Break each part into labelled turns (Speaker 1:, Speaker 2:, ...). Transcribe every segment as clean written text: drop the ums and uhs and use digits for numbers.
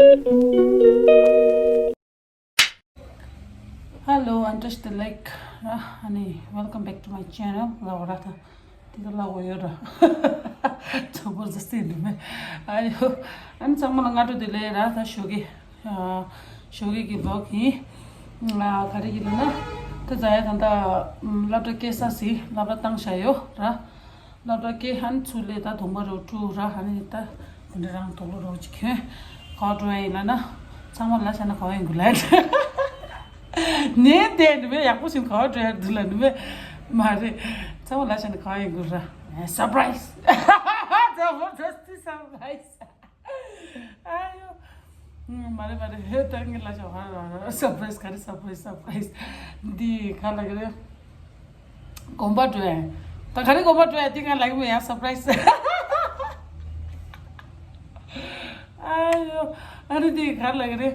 Speaker 1: Hello, I'm just like, honey, welcome back to my channel. Laurata, the lawyer. Jabardasti में आयो अनि सम्म गाटो दिले रात शोगी शोगी की ब्लॉग ही खाली की ना तो जाया तंता लापटा केसा सी लापटा तंग शायो रा लापटा के हन चुले ता धुम्बर उठू रा हनी ता उन्हें तोलो रोज के काट रहे हैं ना सम्म लाशा ना खाएं गुलाट ने देन में या कुछ काट रहे दुल्हन में मारे सम्म लाशा ना खाएं गुला surprise जबरदस्ती सरप्राइज आयो मारे हे तंगे ला जो सरप्राइज करे सरप्राइज दी खा लग रे कोंबा जो है तो खाली कोंबा जो है तिंगा लग में यार सरप्राइज आयो अरे दी खा लग रे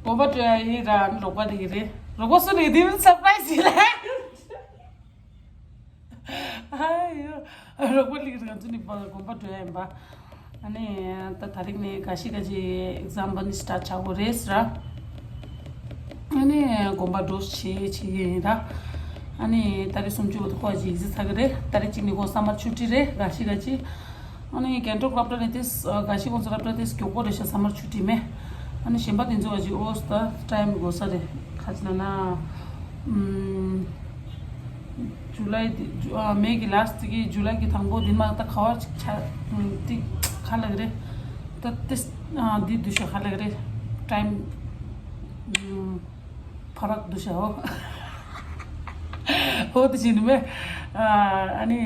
Speaker 1: कोंबा जो है ये रान लोगा दी रे लोगों से नहीं दी सरप्राइज ही ले आयो लोगों लिख रहे हैं तो नहीं कोंबा जो है बा अनि त तारिक ने काशी का जी एग्जाम बन स्टार्ट चाहो रेस रा अनि गोंबा डोस छी रा अनि तारि सुनचु तो को जी इजी थागरे तारि चिनी को समर छुट्टी रे काशी का जी अनि केंटो क्राफ्टर ने तिस काशी को क्राफ्टर तिस क्यों को रेस समर छुट्टी में अनि शिंबा दिन जो जी ओस त टाइम गोसरे खाजना ना जुलाई मई की लास्ट की जुलाई की थांगो दिन में त खवर ती खा लग रहे तो तिस दी दूसरा खा लग रहे टाइम फरक दूसरा हो तो चीन में अनि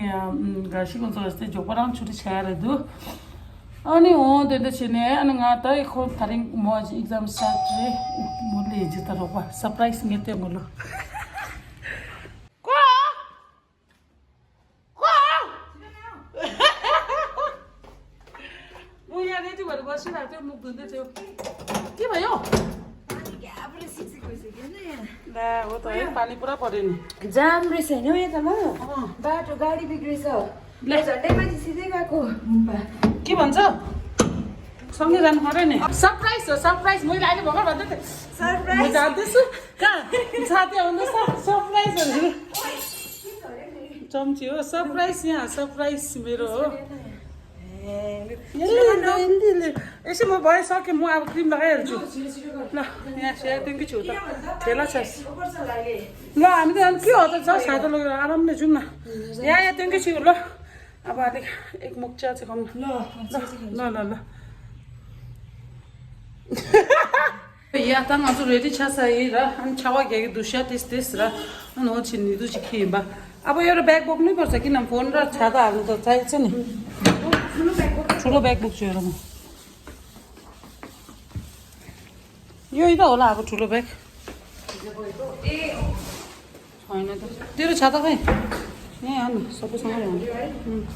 Speaker 1: गाशी को तो ऐसे जो परांग छुट्टी छाया रहे दो अनि वो देते चीने अनि गाता एक हो थारिंग मौज एग्जाम स्टार्ट रे मुल्ले जितना रोपा सरप्राइज मिलते मुल्लो के भयो ला हो त है पानी पुरा पर्यो नि
Speaker 2: जाम रहेछ हैन यता ल बाटो गाडी बिग्रेछ ल झट्टै माथि सिधै गएको
Speaker 1: के भन्छ सँगै जानु पर्यो नि सरप्राइज हो सरप्राइज मैले अहिले भर्खर भन्दै थिएँ सरप्राइज म जाँदैछु कहाँ साथी आउँदैछ सरप्राइज हो चम्ची हो सरप्राइज यहाँ सरप्राइज मेरो हो यसो म भइसकेँ म अब क्रिम लगाइहाल्छु ल यहाँ सेटिङकै छु त ठेला छ ल हामी त के हो त छ सातो लगेर आरामले जाउँ न यहाँ यहाँदेखिकै छु ल अब अलिक एक मुख चिया चाहिँ खाउँ ल ल ल या त आज रेडी छ सही र अनि छावा के दुस्या त्यस र अनि हो छिन्नी दुसी खिबा अब एउटा ब्याग बोक्नै पर्छ किन फोन र छाता हाल्नु त चाहिन्छ नि ठुलो ब्याग बोक्छु एउटा म यही त होला अब ठुलो ब्याग छैन त तेरो छाता खै यहीँ हाल्नु सबैसँग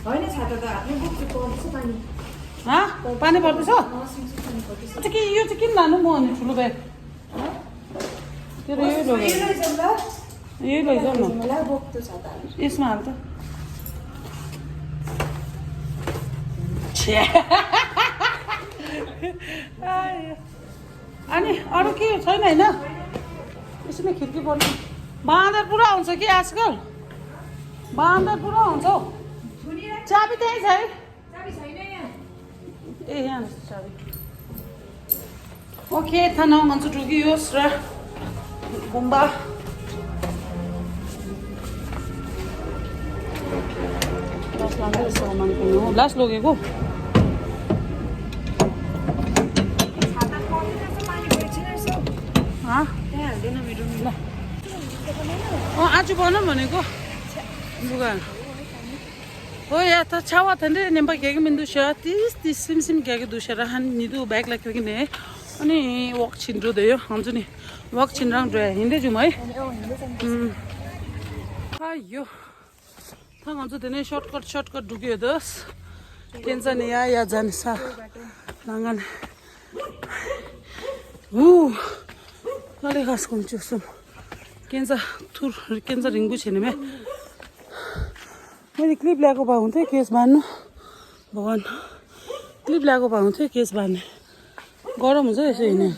Speaker 2: होइन छाता त आफ्नो बोक्छु पर्छ पानी
Speaker 1: पानी पर्दैछ के यो चाहिँ किन लानु म अनि ठुलो ब्याग तेरो यही यही लैजाऊ न यसमा हाल त अनि अरू के छैन होइन यसमा खिड्की पर्नु बाँदर पुरा हुन्छ कि आजकल बाँदर पुरा हुन्छ हौ चाबी त्यही छ है ए यहाँ चाबी ओके थाहा मान्छे टुकियोस् र गुम्बा लास्ट लाँदै रहेछ सामानको हो लास्ट लगेको आज बनाऊँ भनेको लुगा हो या त छावा थन्डे नेम्पा के मिन्दुस्या तीस सिम के दुस्या रहान निदु बैग लग किने अनि वक छिन्द्रो दयो हुन्छ नि वक छिन्द्राङ ड्राइ हिँड्दै जाउँ है आयो थाहा हुन्छ त्यो नै सर्टकट ढुक्यो दस टेन्सन या जाने सा लाङ्गन कले घास कुम्छु सुम केन्सा थुर केन्सा रिङ्गु छैन मे मैले क्लिप ल्याएको भए हुन्थ्यो केस बान्नु भगवान् क्लिप ल्याएको भए हुन्थ्यो केस बान्ने गरम हुन्छ यसो हिँड्ने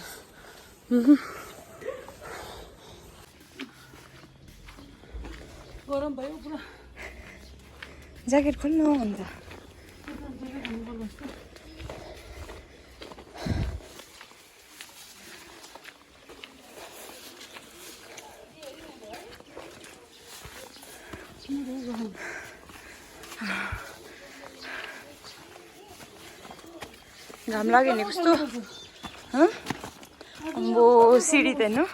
Speaker 1: गरम भयो पुरा
Speaker 2: ज्याकेट खोल्नु अन्त घाम लाग्यो नि कस्तो अम्बो सिडी त हेर्नु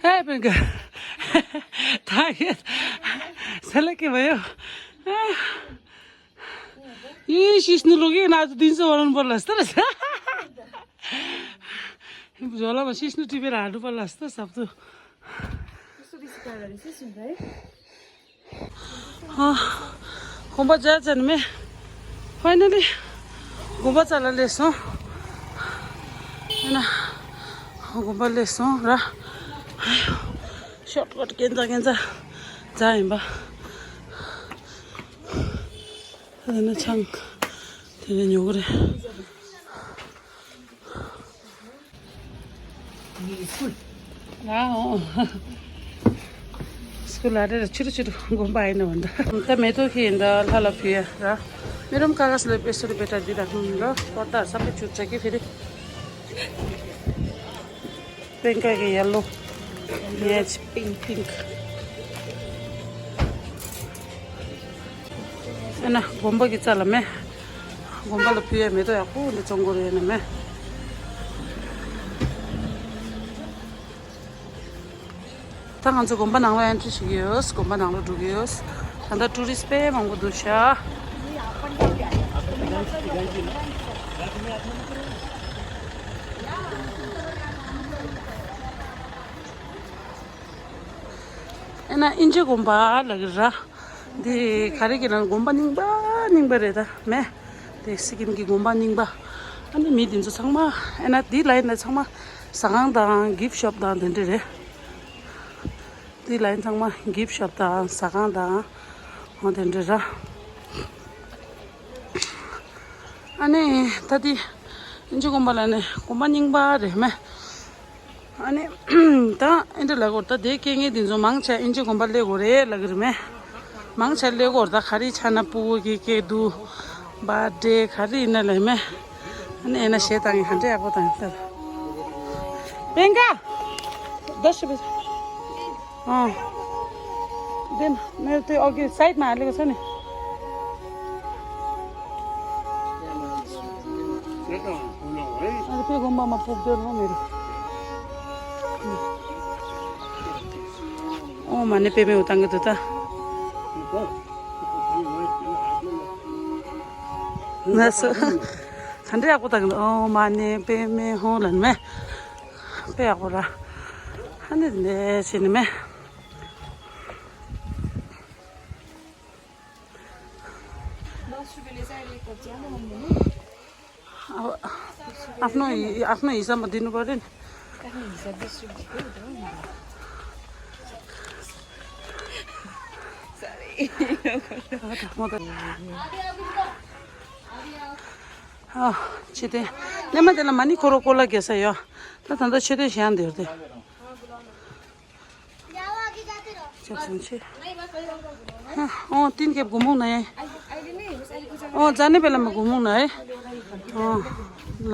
Speaker 1: हे प्रियङ्का थाहा साला के भयो यी सिस्नु लग्यो आज 300 बनाउनु पर्ला जस्तो रहेछ झोलामा सिस्नु टिपेर हाल्नु पर्ला जस्तो सक्छु घुम्बा जान्छ नि फाइनली घुम्बा चला लेसौँ होइन घुम्बा लेसौँ र सर्टकट केन्चा जाएँ बा ಅದನ್ನು ಚಂಕ್ ತಿಳಿ ಹೋಗ್ರೆ स्कुल हालेर छिटो घुम्बा आएन भन्दा त मेतो खिँदा ललफिया र मेरो पनि कागजले यसरी बेटाइदिइराख्नु ल पर्दाहरू सबै छुट्छ कि फेरि प्रियङ्काको येल्लो यहाँ pink Ena gomba kita lah meh, gomba lebih ya itu aku di Conggorean meh. Tangan tu gomba nangla entry sigios, gomba nangla dugios. Anda turis pe manggu dusha. Ena inje gomba lagi rah. Di kari kiran gomba ningba reda me di sikim ki gomba ningba ani mi din so sangma ena di line na sangma sangang da gift shop da den de di line sangma gift shop da sangang da den de ra ani tadi inju gomba la ne gomba ningba re me ani ta inde la gorta de kengi din so mangcha inju gomba le gore lagir me 망찰래 gorda khari chana pugi ke du birthday khari na le me ane ena shetang hande apotang ta benga 10 बजे then मेरो त्यो अघि साइडमा हालेको छ नि अनि त्यो गुम्बामा पुग्दैन मेरो माने पेमे उताङ्गे त Naso, kan dia aku tanya, oh mana peme holan me, pe aku lah, ane deh sini me. आफ्नो हिसाबमा दिनु पर्यो नि छिटे नेमा त्यसलाई मानि कोरो कोला के छ यो त त छिटे ध्यान दियो ते तीन खेप घुमौँ न यहाँ जाने बेलामा घुमौँ न है ल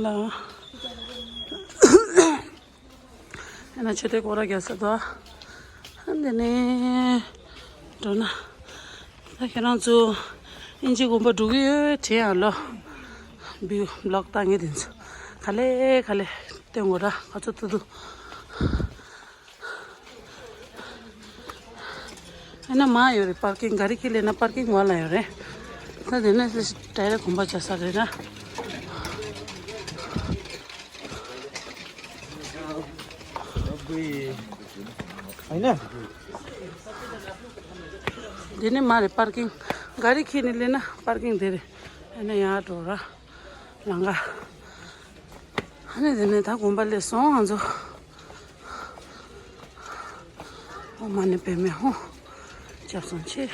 Speaker 1: ल एना छिटे कोरा ग्यास त 안되네 도나 나케나주 인지 공부 두개 제알로 비 블록 당해 된서 갈래 땡오라 가져도 एना मायो रे पार्किंग गाड़ी के लिए ना पार्किंग वाला है रे ना देना टायर घुम्बा जैसा रे ना हैन दिने मारे पार्किंग गाड़ी खींच लेना पार्किंग दे रहे हैन यहाँ टोरा लंगा हैन दिने था घुम्बा ले सो हंजो 엄마네 빼면 호 잡선치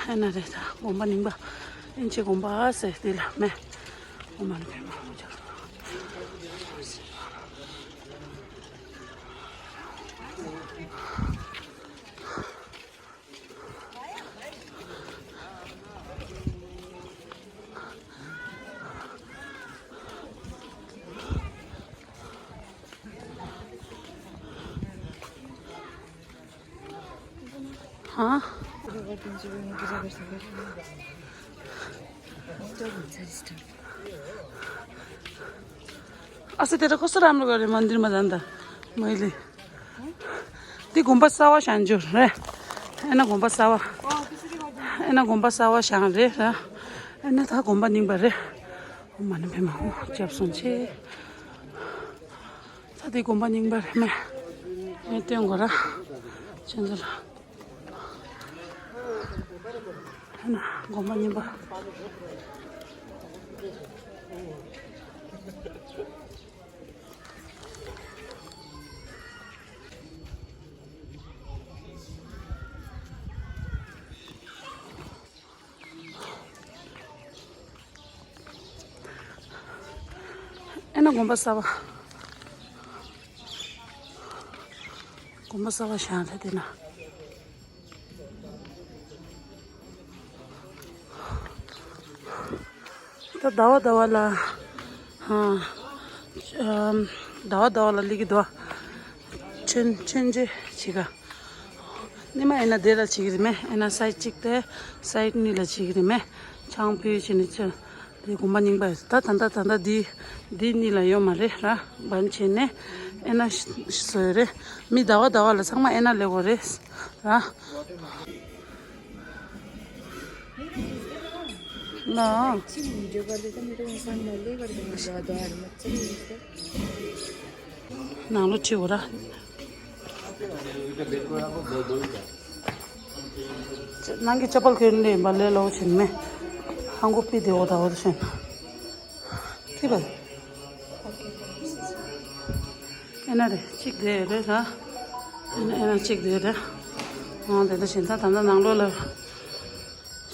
Speaker 1: 하나래다 엄마님 봐 인체 공부하세 딜라메 엄마네 빼면 호 हाँ अस्ति तेरो कस्तो राम्रो गरे मन्दिरमा जाँदा मैले ती गुम्बा सावा शान्जु रे एना गुम्बा सावा शान रे एना था गुम्बा निंबा रे माने बेमा हो 잡선치 사디 गुम्बा निंबा रे मैं तें गरा चंदर ना गुम्बा निंबा एना गुम्बा सावा शान है देना तो दावा ला हाँ दावा ला लिखी दवा चेंजे चिका निमा एना देरा चिकरी में एना साइड चिकते साइड नीला चिकरी में चांग पी चिनी च दी गुम्बा निंबा ता तंदा दी नीला यो मारे रा banchene एना सोरे मी दावा ला संगमा एना लेगो रे रा ना
Speaker 2: वीडियो कर देता मेरे इंसान मल्ले कर देंगे ज्यादा है मत चलिए
Speaker 1: नानो चिवरा nangi chapal khirne balle lo chin me hangu pi de oda od chen ki ba ena de chik de re sa ena chik de re ha de chen ta tan nang lo la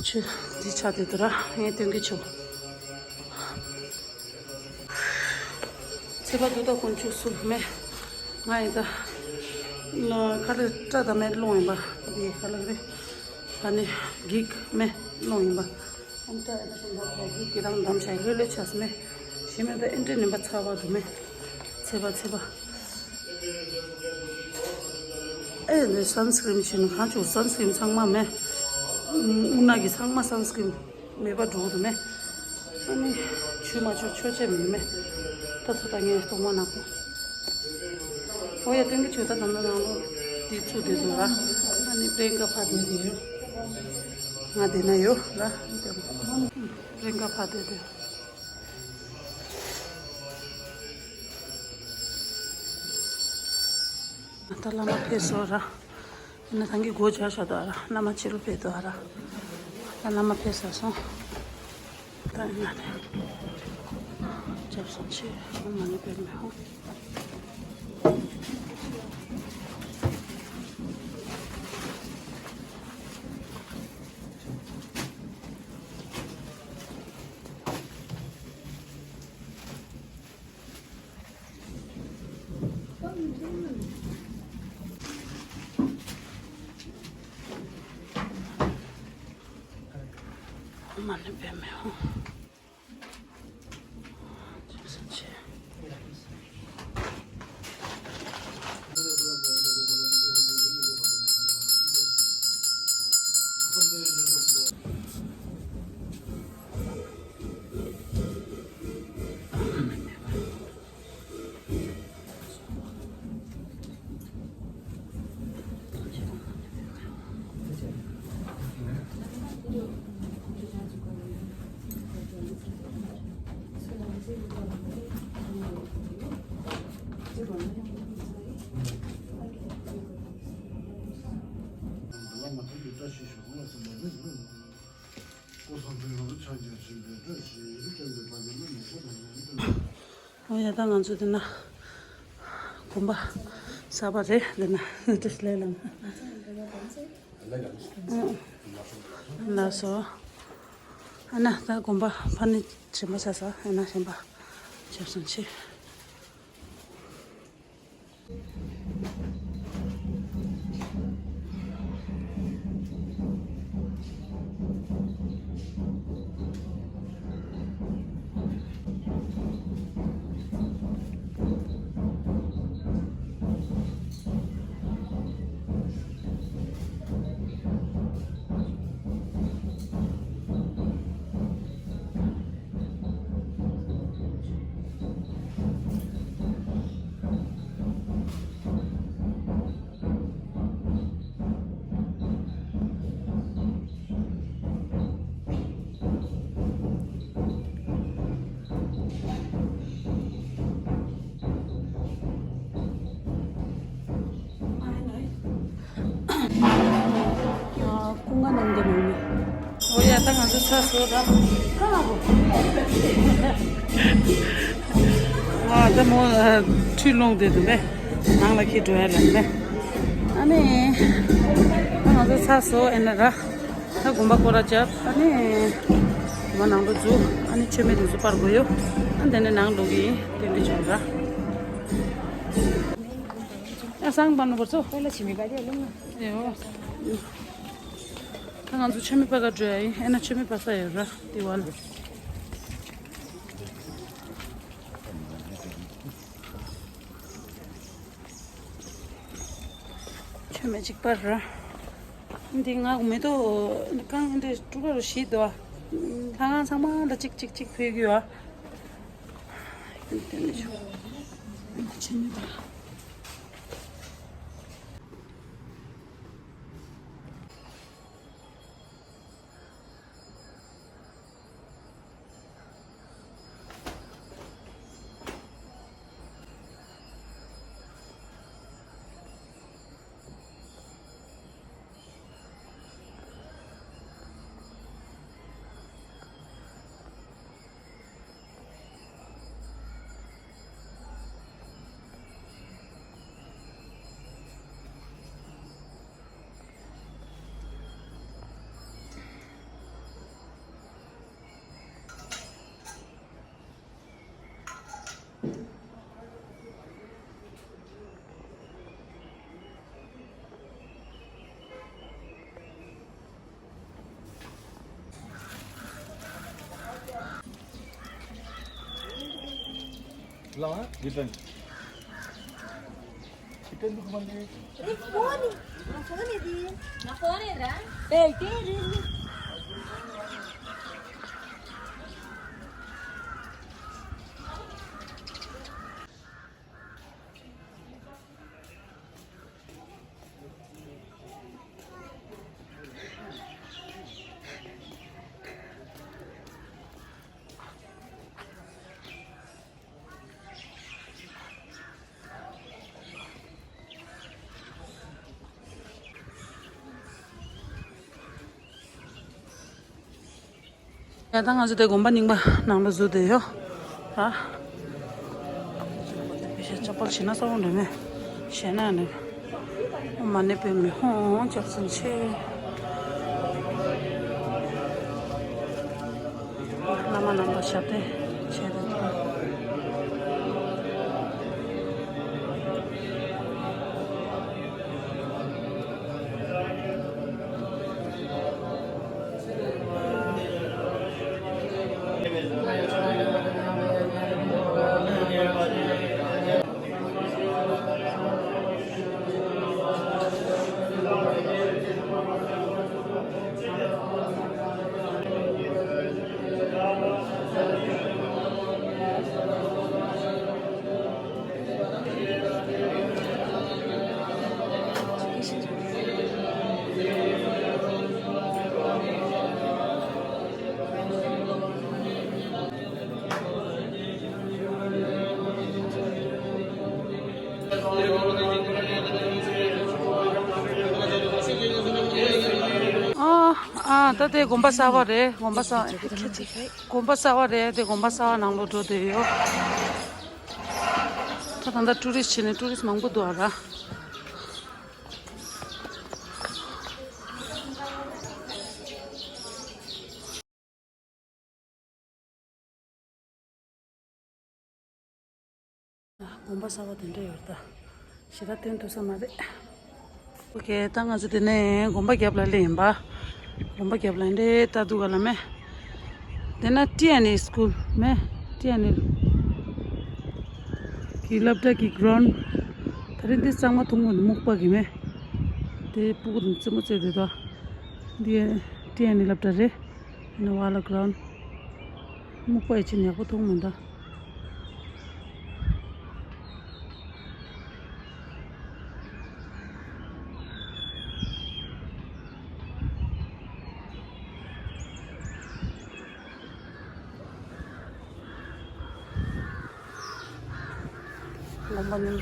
Speaker 1: chu di cha de dra ye teng gi chu seba du da kon chu su me ngai da la khale ta da me lo ba bi khale re 아니 긱 메 노임바 엄타 에나 긱이랑 담샤이 르레 차스메 시메다 인터넷 바차와도 메 제바 에네 선스크림 신 가지고 선스크림 상마메 운나기 상마 선스크림 메바 도도메 아니 주마주 초제메 따뜻하게 동원하고 오야 땡기 주다 담나나로 디추데도라 아니 브레인가 파데디요 nga dina yo la renga phade de atala ma pesora na tangi goja shadara na ma chiru pedara na ma pesa so ta na de chapso chi mani pe me ho mani pe me ho 오야당 안 주드나 곰바 사바제 되나 됐을래랑 나서 하나 다 공부 반이 좀 사서 하나 좀 봐. 접선치. 공간 옮겨놓네. 우리 아까 가서 사서다. 아, 뭐 too 되던데. 나랑 기도해야 되는데. 아니, 가서 사서 애나라. 나 공부 거라자. 아니, 뭐 나도 주. 아니 처음에도 주 빠르고요. 안 되는 나로기 되는 줄라. 야, 상반로 벌써.
Speaker 2: पहिला छिमेकी हालौँ न
Speaker 1: ए हो सँग छेमी पका dry एना छेमी पासा हेर दिवाल छेमेजिक पर इंदिंगा उमे도 강 근데 두가로 시도 강한 상마다 찍찍찍 회기와 이때는 좀 재미다
Speaker 3: Lang chicken. Chicken tu kemana?
Speaker 2: Na fone, André? Entendi.
Speaker 1: 야당 아주 되고 엄마님과 나눠 줘도요. 아, 이제 저번 지나서 오는데 시나네. 엄마네 뱀이 접선치. 나만 안 봤었대. 제대로. ताते गोंबा सावा रे गोंबा सावा रे ते गोंबा सावा नांगलो दो देयो तांदा टूरिस्ट छिने टूरिस्ट मंगबो दोरा gomba sawa dende yorda shira tentu samade oke tanga judene gomba gyapla lemba gomba gyapla inde tadu galame dena tiani school me tiani ki labda ki ground tarin de sangma thungun mukpa gi me te pugudun chumuche de da die tiani labda re na wala ground mukpa ichini ya ko thungmunda lambanin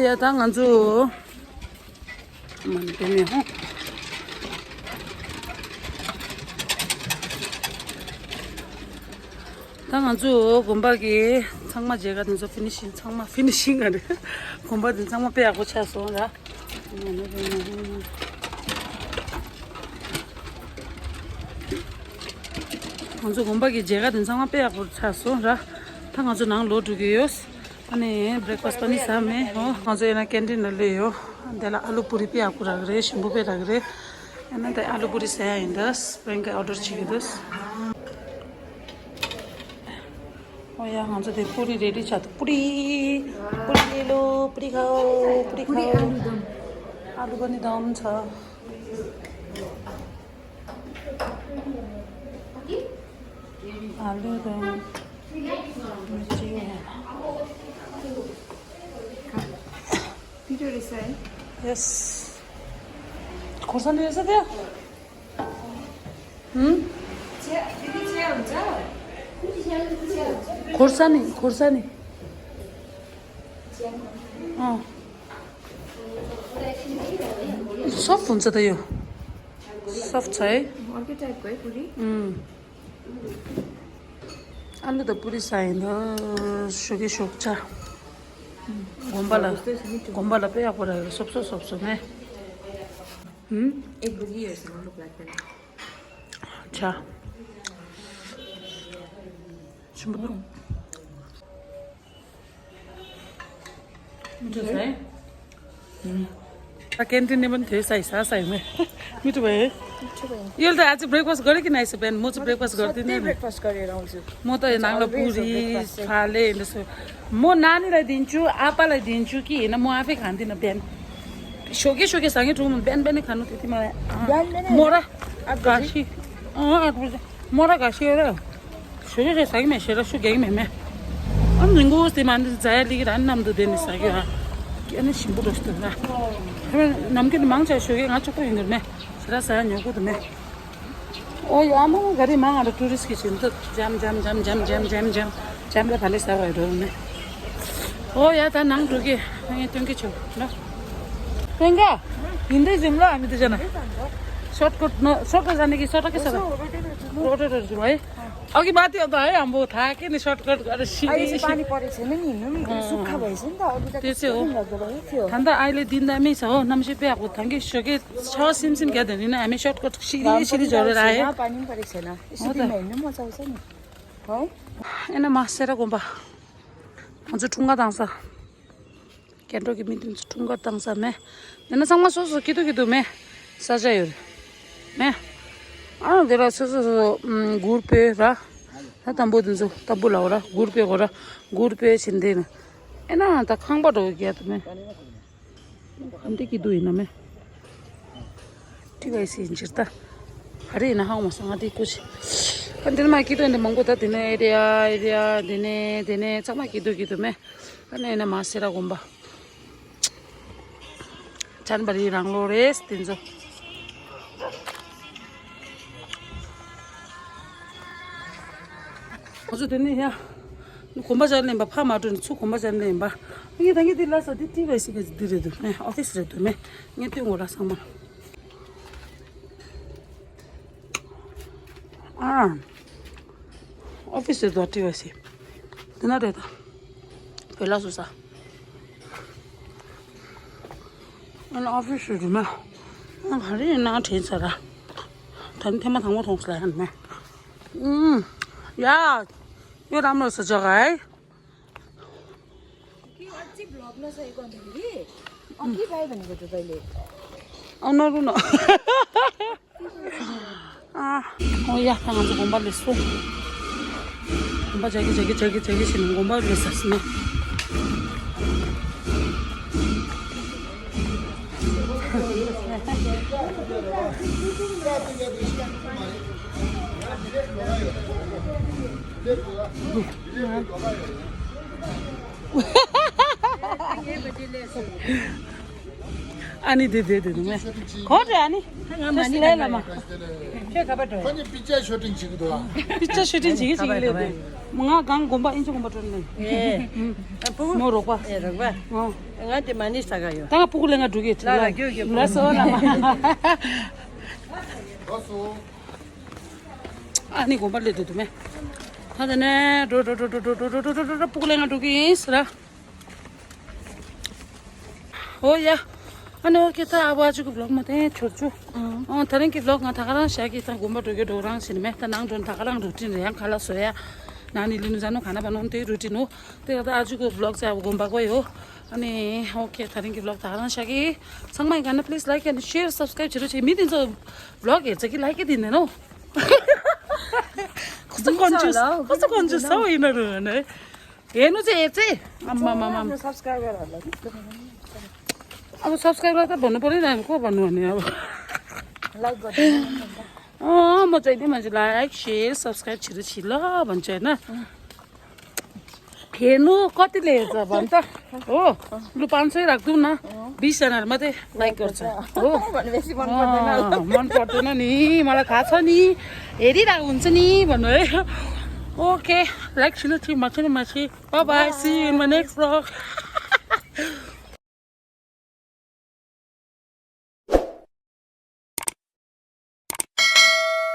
Speaker 1: ya tangan ju man peme ho tangan ju gomba gi changma jega din so finishing ane gomba din changma pe ako chaso ra 먼저 공부기 제가 된 상황 빼고 차서 라 당아주 낭 로드기요 아니 브레이크파스트 pani 사메 먼저 에나 캔틴을래요 데라 알루 पुरी pay आपको रख रहे शिंबू pay रख रहे है ना तो आलू पूरी से है इंदस बैंक का ऑर्डर चाहिए दस और यहाँ हम से पूरी रेडी चाहते पूरी ले लो पूरी खाओ आलू बनी दम था आलू दम मिर्ची है Yes. 고산이 해서 돼요? 응? 고산이. soft हुन्छ त यो soft छ है
Speaker 2: अर्कै टाइपको है पुरी
Speaker 1: आलु त पुरी चाहिँदैन सुकी सुक्छ गोम्बाला पे आप रहे सबसे में
Speaker 2: एक बजी ऐसे हम लोग लाते हैं
Speaker 1: अच्छा चुम्बक मुझे सही क्यान्टिन ने पनि थियो साइमै मिठो भयो यो त आज ब्रेकफास्ट गरेँ कि नाइस बिहान म चाहिँ ब्रेकफास्ट गर्दिनँ
Speaker 2: ब्रेकफास्ट गरेर आउँछु
Speaker 1: म त नाङ्लो पुरी खाले म नानीलाई दिन्छु आपालाई दिन्छु कि होइन म आफै खान्दिनँ बिहान सोके ठुलो बिहान खानु त्यति मलाई मरा घाँसी 8 बजे मरा घाँसी र सोके सँगै मेसेर सुकेको मेमे अनि निंगोस ते मान जाय लिगिर an nam de denis sa ga kene simbulo sto na nam ke mang cha shoge nga choko ingir me sira sa nyo ko de me o ya ma gari mang ara tourist ki chin to jam la phale sa ga ro me o ya ta nang rugi ngi tung ki chu na henga hinde jumla ami to jana shortcut जाने की shortcut के साथ rotate भाइ अघि बात हो त है हाम्रो थाहा के नि शॉर्टकट गरेर सिधै
Speaker 2: पानी परेको छैन नि हिँड्नु सुक्खा भएछ नि त अघि त
Speaker 1: त्यसै हो ठण्डा अहिले दिन दामी छ हो नमसे पे आको थ्याङ्क यू सके छ सिमसिम क्या दिन हामी शॉर्टकट सिधै झरेर आए
Speaker 2: पानी पनि परेको छैन यसरी हिँड्नु मजा आउँछ नि है
Speaker 1: एना मासेरा गोम्बा 먼저 퉁가 당사 켄토기 미팅 퉁가 당사 메 내가 상마 소소 기도 메 사자요 मैं जरा गुड़ पे रहा तंबू दिन से तंबू लाओ रहा गुड़ पे छिंदे ना है ना तक खांग बात हो गया तुम्हें अंडे की दूरी ना मैं ठीक है इसी इंचिता अरे ना हाँ मसाला दी कुछ अंदर में की तो इंदर मंगो था दिने एरिया दिने चमा की दो मैं अने ना मासेरा गोंबा चांद बड़ी रंगलो रेस दिन जो 어제 됐네 야 공부 잘내 봐 파마도 수 공부 잘내 봐 이게 당기 들라서 뒤가 있으게 들어도 네 오피스에도 네 이게 띵 오라 상마 अफिस धटी भएपछि तिनीहरू त फेला सुसा अनि अफिसहरूमा घरि नाठेन्छ र ठेमा ठाउँमा ठोक्ला हानमा या यो राम्रो छ जग्गा है
Speaker 2: के भ्लग नसकेको अन्तखेरि के पायो भनेको तपाईँले
Speaker 1: नरु न या tangan sa gomba leso gomba jagi sini gomba lesa sini Ani de me. Kore ani. Mani le lama. Che kabato.
Speaker 3: Pani picture shooting chigido.
Speaker 1: Picture shooting chigi le. Mga gang gomba incho gomba tonne. Mo rokwa.
Speaker 2: Rokwa. Ngati mani sagayo.
Speaker 1: Tanga pukule nga duget.
Speaker 2: La gyo.
Speaker 1: La so lama.
Speaker 3: Oso.
Speaker 1: Ani gomba le de me. Hadane do pukule nga dugis ra. Oh ya. अनि के त अब आजको भ्लगमा चाहिँ छोड्छु थरेङ्की भ्लगमा थाहा स्याकी त घुम्बा ढोक्यो ढोराङ cinema त नाङ ढोन थाहा रुटिन ह्याङ खाला सोया नानी लिनु जानु खाना बनाउनु त्यही रुटिन हो त्यही गर्दा आजको भ्लग चाहिँ अब घुम्बाकै हो अनि ओके थरेङ्की भ्लग थाहा स्याकी सँगमै गाना please like and share subscribe छिटो चाहिँ मिदिन्छ भ्लग हेर्छ कि लाइकै दिँदैन हौ कस्तो कन्फ्युज छ हौ यिनीहरू भने हेर्नु चाहिँ हेर्छ आम्मा अब सब्सक्राइबर त भन्नु परिरहेको को भन्नु भने अब
Speaker 2: लाइक गर्नु
Speaker 1: म चाहिँ नि मान्छे लाइक सेयर सब्सक्राइब छिटो ल भन्छु होइन हेर्नु कतिले हेर्छ भन् त हो लु 500 राख्दिउँ न 20 जनाहरू मात्रै लाइक गर्छ हो मन पर्दैन नि मलाई थाहा छ नि हेरिरहेको हुन्छ नि भन्नु है ओके लाइक छिटो माछी bye bye see in my next vlog